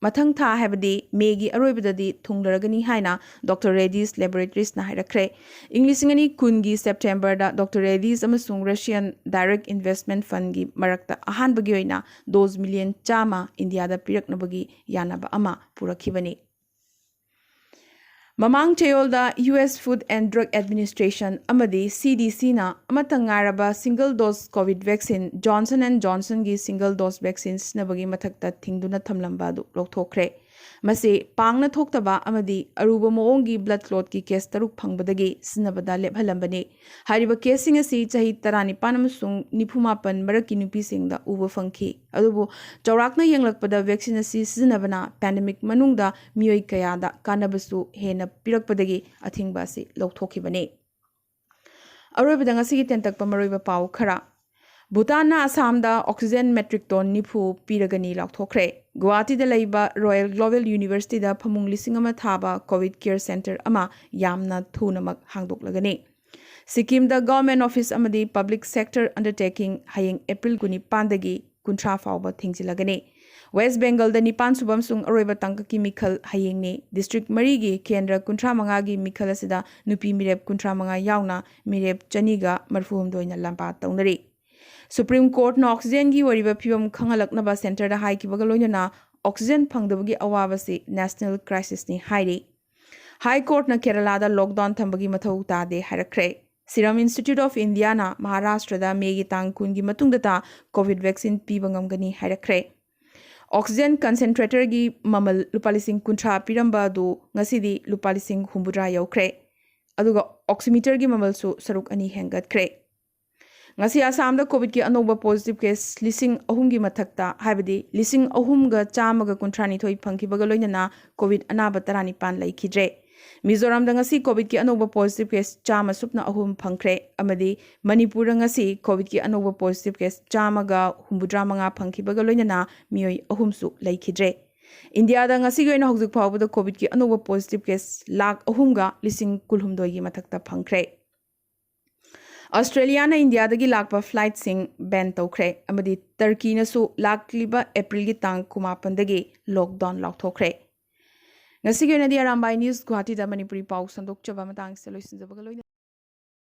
ꯃꯊꯪ ꯊꯥ, ꯍꯥꯏꯕꯗꯤ ꯃꯦꯒꯤ ꯑꯔꯣꯏꯕꯗꯗꯤ ꯊꯨꯡꯂꯔꯒꯅꯤ ꯍꯥꯏꯅ ꯗꯣꯛꯇꯔ ꯔꯦꯗꯤꯁ ꯂꯦꯕꯣꯔꯦꯇꯔꯤꯁꯅ ꯍꯥꯏꯔꯛꯈ꯭ꯔꯦ꯫ ꯏꯪ ꯂꯤꯁꯤꯡ ꯑꯅꯤ ꯀꯨꯟꯒꯤ ꯁꯦꯞꯇꯦꯝꯕꯔꯗ ꯗꯣꯛꯇꯔ ꯔꯦꯗꯤꯁ ꯑꯃꯁꯨꯡ ꯔꯁꯤꯌꯥꯟ ꯗꯥꯏꯔꯦꯛ ꯏꯟꯚꯦꯁ꯭ꯠꯃꯦꯟꯠ ꯐꯟꯒꯤ ꯃꯔꯛꯇ ꯑꯍꯥꯟꯕꯒꯤ ꯑꯣꯏꯅ ꯗꯣꯖ ꯃꯤꯂꯤꯌꯟ ꯆꯥꯝꯃ ꯏꯟꯗꯤꯌꯥꯗ ꯄꯤꯔꯛꯅꯕꯒꯤ ꯌꯥꯅꯕ ꯑꯃ ꯄꯨꯔꯛꯈꯤꯕꯅꯤ꯫ ꯃꯃꯥꯡ ꯆꯌꯣꯜꯗ U S Food and Drug Administration ꯑꯃꯗꯤ ꯁꯤ ꯗꯤ ꯁꯤꯅ ꯑꯃꯠꯇ ꯉꯥꯏꯔꯕ single dose covid vaccine Johnson and ꯖꯣꯟꯁꯟꯒꯤ ꯁꯤꯡꯒꯜ ꯗꯣꯖ ꯚꯦꯛꯁꯤꯟ ꯁꯤꯖꯤꯟꯅꯕꯒꯤ ꯃꯊꯛꯇ ꯊꯤꯡꯗꯨꯅ ꯊꯝꯂꯝꯕ ꯑꯗꯨ ꯂꯧꯊꯣꯛꯈ꯭ꯔꯦ꯫ ꯃꯁꯤ ꯄꯥꯡꯅ ꯊꯣꯛꯇꯕ ꯑꯃꯗꯤ ꯑꯔꯨꯕ ꯃꯑꯣꯡꯒꯤ ꯕ꯭ꯂꯗ ꯀ꯭ꯂꯣꯠꯀꯤ ꯀꯦꯁ ꯇꯔꯨꯛ ꯐꯪꯕꯗꯒꯤ ꯁꯤꯖꯤꯟꯅꯕꯗ ꯂꯦꯞꯍꯜꯂꯝꯕꯅꯤ꯫ ꯍꯥꯏꯔꯤꯕ ꯀꯦꯁꯁꯤꯡ ꯑꯁꯤ ꯆꯍꯤ ꯇꯔꯥꯅꯤꯄꯥꯟ ꯑꯃꯁꯨꯡ ꯅꯤꯐꯨꯃꯥꯄꯟ ꯃꯔꯛꯀꯤ ꯅꯨꯄꯤꯁꯤꯡꯗ ꯎꯕ ꯐꯪꯈꯤ꯫ ꯑꯗꯨꯕꯨ ꯆꯥꯎꯔꯥꯛꯅ ꯌꯦꯡꯂꯛꯄꯗ ꯚꯦꯛꯁꯤꯟ ꯑꯁꯤ ꯁꯤꯖꯤꯟꯅꯕꯅ ꯄꯦꯟꯗꯦꯃꯤꯛ ꯃꯅꯨꯡꯗ ꯃꯤꯑꯣꯏ ꯀꯌꯥꯗ ꯀꯥꯟꯅꯕꯁꯨ ꯍꯦꯟꯅ ꯄꯤꯔꯛꯄꯗꯒꯤ ꯑꯊꯤꯡꯕ ꯑꯁꯤ ꯂꯧꯊꯣꯛꯈꯤꯕꯅꯤ꯫ ꯑꯔꯣꯏꯕꯗ ꯉꯁꯤꯒꯤ ꯇꯦꯟꯇꯛꯄ ꯃꯔꯨꯑꯣꯏꯕ ꯄꯥꯎ ꯈꯔ꯫ ꯚꯨꯇꯥꯟꯅ ꯑꯁꯥꯝꯗ ꯑꯣꯛꯁꯤꯖꯦꯟ ꯃꯦꯇ꯭ꯔꯤꯛ ꯇꯣꯟ ꯅꯤꯐꯨ ꯄꯤꯔꯒꯅꯤ ꯂꯥꯎꯊꯣꯛꯈ꯭ꯔꯦ꯫ ꯒꯨꯋꯥꯍꯥꯇꯤꯗ ꯂꯩꯕ ꯔꯣꯌꯦꯜ ꯒ꯭ꯂꯣꯕꯦꯜ ꯌꯨꯅꯤꯚꯔꯁꯤꯇꯤꯗ ꯐꯃꯨꯡ ꯂꯤꯁꯤꯡ ꯑꯃ ꯊꯥꯕ ꯀꯣꯚꯤꯗ ꯀꯦꯌꯔ ꯁꯦꯟꯇꯔ ꯑꯃ ꯌꯥꯝꯅ ꯊꯨꯅꯃꯛ ꯍꯥꯡꯗꯣꯛꯂꯒꯅꯤ꯫ ꯁꯤꯛꯀꯤꯝꯗ ꯒꯚꯔꯟꯃꯦꯟꯠ ꯑꯣꯐꯤꯁ ꯑꯃꯗꯤ ꯄꯕ꯭ꯂꯤꯛ ꯁꯦꯛꯇꯔ ꯑꯟꯗꯔꯇꯦꯀꯤꯡ ꯍꯌꯦꯡ ꯑꯦꯄ꯭ꯔꯤꯜ ꯀꯨꯟꯅꯤꯄꯥꯟꯗꯒꯤ ꯀꯨꯟꯊ꯭ꯔꯥ ꯐꯥꯎꯕ ꯊꯤꯡꯖꯤꯜꯂꯒꯅꯤ꯫ ꯋꯦꯁ꯭ꯠ ꯕꯦꯡꯒꯜꯗ ꯅꯤꯄꯥꯟ ꯁꯨꯕ ꯑꯃꯁꯨꯡ ꯑꯔꯣꯏꯕ ꯇꯥꯡꯀꯛꯀꯤ ꯃꯤꯈꯜ ꯍꯌꯦꯡꯅꯤ꯫ ꯗꯤꯁꯇ꯭ꯔꯤꯛ ꯃꯔꯤꯒꯤ ꯀꯦꯟꯗ꯭ꯔ ꯀꯨꯟꯊ꯭ꯔꯥ ꯃꯉꯥꯒꯤ ꯃꯤꯈꯜ ꯑꯁꯤꯗ ꯅꯨꯄꯤ ꯃꯤꯔꯦꯞ ꯀꯨꯟꯊ꯭ꯔꯥ ꯃꯉꯥ ꯌꯥꯎꯅ ꯃꯤꯔꯦꯞ ꯆꯅꯤꯒ ꯃꯔꯤꯐꯨ ꯍꯨꯝꯗꯣꯏꯅ ꯂꯝꯕꯥ ꯇꯧꯅꯔꯤ꯫ ꯁꯨꯄ꯭ꯔꯤꯝ ꯀꯣꯔꯠꯅ ꯑꯣꯛꯁꯤꯖꯦꯟꯒꯤ ꯑꯣꯏꯔꯤꯕ ꯐꯤꯕꯝ ꯈꯪꯍꯜꯂꯛꯅꯕ ꯁꯦꯟꯇꯔꯗ ꯍꯥꯏꯈꯤꯕꯒ ꯂꯣꯏꯅꯅ ꯑꯣꯛꯁꯤꯖꯦꯟ ꯐꯪꯗꯕꯒꯤ ꯑꯋꯥꯕꯁꯤ ꯅꯦꯁꯅꯦꯜ ꯀ꯭ꯔꯥꯏꯁꯤꯁꯅꯤ ꯍꯥꯏꯔꯤ꯫ ꯍꯥꯏ ꯀꯣꯔꯠꯅ ꯀꯦꯔꯂꯥꯗ ꯂꯣꯛꯗꯥꯎꯟ ꯊꯝꯕꯒꯤ ꯃꯊꯧ ꯇꯥꯗꯦ ꯍꯥꯏꯔꯛꯈ꯭ꯔꯦ꯫ ꯁꯤꯔꯝ ꯏꯟꯁꯇꯤꯇ꯭ꯌꯨꯠ ꯑꯣꯐ ꯏꯟꯗꯤꯌꯥꯅ ꯃꯍꯥꯔꯥꯁꯇ꯭ꯔꯗ ꯃꯦꯒꯤ ꯇꯥꯡ ꯀꯨꯟꯒꯤ ꯃꯇꯨꯡꯗꯇ ꯀꯣꯚꯤꯗ ꯚꯦꯛꯁꯤꯟ ꯄꯤꯕ ꯉꯝꯒꯅꯤ ꯍꯥꯏꯔꯛꯈ꯭ꯔꯦ꯫ ꯑꯣꯛꯁꯤꯖꯦꯟ ꯀꯟꯁꯦꯟꯇ꯭ꯔꯦꯇꯔꯒꯤ ꯃꯃꯜ ꯂꯨꯄꯥ ꯂꯤꯁꯤꯡ ꯀꯨꯟꯊ꯭ꯔꯥ ꯄꯤꯔꯝꯕ ꯑꯗꯨ ꯉꯁꯤꯗꯤ ꯂꯨꯄꯥ ꯂꯤꯁꯤꯡ ꯍꯨꯝꯐꯨꯇꯔꯥ ꯌꯧꯈ꯭ꯔꯦ꯫ ꯑꯗꯨꯒ ꯑꯣꯛꯁꯤꯃꯤꯇꯔꯒꯤ ꯃꯃꯜꯁꯨ ꯁꯔꯨꯛ ꯑꯅꯤ ꯍꯦꯟꯒꯠꯈ꯭ꯔꯦ꯫ ꯉꯁꯤ ꯑꯁꯥꯝꯗ ꯀꯣꯚꯤꯗꯀꯤ ꯑꯅꯧꯕ ꯄꯣꯖꯤꯇꯤꯚ ꯀꯦꯁ ꯂꯤꯁꯤꯡ ꯑꯍꯨꯝꯒꯤ ꯃꯊꯛꯇ, ꯍꯥꯏꯕꯗꯤ ꯂꯤꯁꯤꯡ ꯑꯍꯨꯝꯒ ꯆꯥꯝꯃꯒ ꯀꯨꯟꯊ꯭ꯔꯥꯅꯤꯊꯣꯏ ꯐꯪꯈꯤꯕꯒ ꯂꯣꯏꯅꯅ ꯀꯣꯚꯤꯗ ꯑꯅꯥꯕ ꯇꯔꯥꯅꯤꯄꯥꯟ ꯂꯩꯈꯤꯗ꯭ꯔꯦ꯫ ꯃꯤꯖꯣꯔꯥꯝꯗ ꯉꯁꯤ ꯀꯣꯚꯤꯗꯀꯤ ꯑꯅꯧꯕ ꯄꯣꯖꯤꯇꯤꯚ ꯀꯦꯁ ꯆꯥꯝꯃ ꯁꯨꯞꯅ ꯑꯍꯨꯝ ꯐꯪꯈ꯭ꯔꯦ ꯑꯃꯗꯤ ꯃꯅꯤꯄꯨꯔꯗ ꯉꯁꯤ ꯀꯣꯚꯤꯗꯀꯤ ꯑꯅꯧꯕ ꯄꯣꯖꯤꯇꯤꯚ ꯀꯦꯁ ꯆꯥꯝꯃꯒ ꯍꯨꯝꯐꯨꯇꯔꯥ ꯃꯉꯥ ꯐꯪꯈꯤꯕꯒ ꯂꯣꯏꯅꯅ ꯃꯤꯑꯣꯏ ꯑꯍꯨꯝꯁꯨ ꯂꯩꯈꯤꯗ꯭ꯔꯦ꯫ ꯏꯟꯗꯤꯌꯥꯗ ꯉꯁꯤꯒꯤ ꯑꯣꯏꯅ ꯍꯧꯖꯤꯛ ꯐꯥꯎꯕꯗ ꯀꯣꯚꯤꯗꯀꯤ ꯑꯅꯧꯕ ꯄꯣꯖꯤꯇꯤꯚ ꯀꯦꯁ ꯂꯥꯈ ꯑꯍꯨꯝꯒ ꯂꯤꯁꯤꯡ ꯀꯨꯟꯍꯨꯝꯗꯣꯏꯒꯤ ꯃꯊꯛꯇ ꯐꯪꯈ꯭ꯔꯦ꯫ ꯑꯁꯇ꯭ꯔꯦꯂꯤꯌꯥꯅ ꯏꯟꯗꯤꯌꯥꯗꯒꯤ ꯂꯥꯛꯄ ꯐ꯭ꯂꯥꯏꯠꯁꯤꯡ ꯕꯦꯟ ꯇꯧꯈ꯭ꯔꯦ ꯑꯃꯗꯤ ꯇꯔꯀꯤꯅꯁꯨ ꯂꯥꯛꯂꯤꯕ ꯑꯦꯄ꯭ꯔꯤꯜꯒꯤ ꯇꯥꯡ ꯀꯨꯟꯃꯥꯄꯟꯗꯒꯤ ꯂꯣꯛꯗꯥꯎꯟ ꯂꯥꯎꯊꯣꯛꯈ꯭ꯔꯦ꯫ ꯉꯁꯤꯒꯤ ꯑꯣꯏꯅꯗꯤ ꯑꯔꯥꯝꯕꯥꯏ ꯅ꯭ꯌꯨꯁ ꯒꯨꯋꯥꯍꯥꯇꯤꯗ ꯃꯅꯤꯄꯨꯔꯤ ꯄꯥꯎ ꯁꯟꯗꯣꯛꯆꯕ ꯃꯇꯥꯡꯁꯤꯗ ꯂꯣꯏꯁꯤꯟꯖꯕꯒ ꯂꯣꯏꯅꯅ